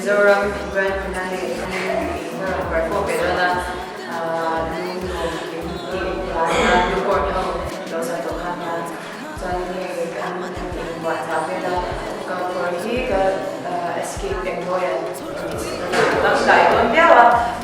Mizoram Grand Finale hi ka rawn perform ve dawn a, lung kim tih hlana newborn ho lo zan tawh kha nia. Chuan hei kan inbuatchah vel a, ka kawr hi ka escape engmawi an tih sak a, ka dangdai dawn viau a.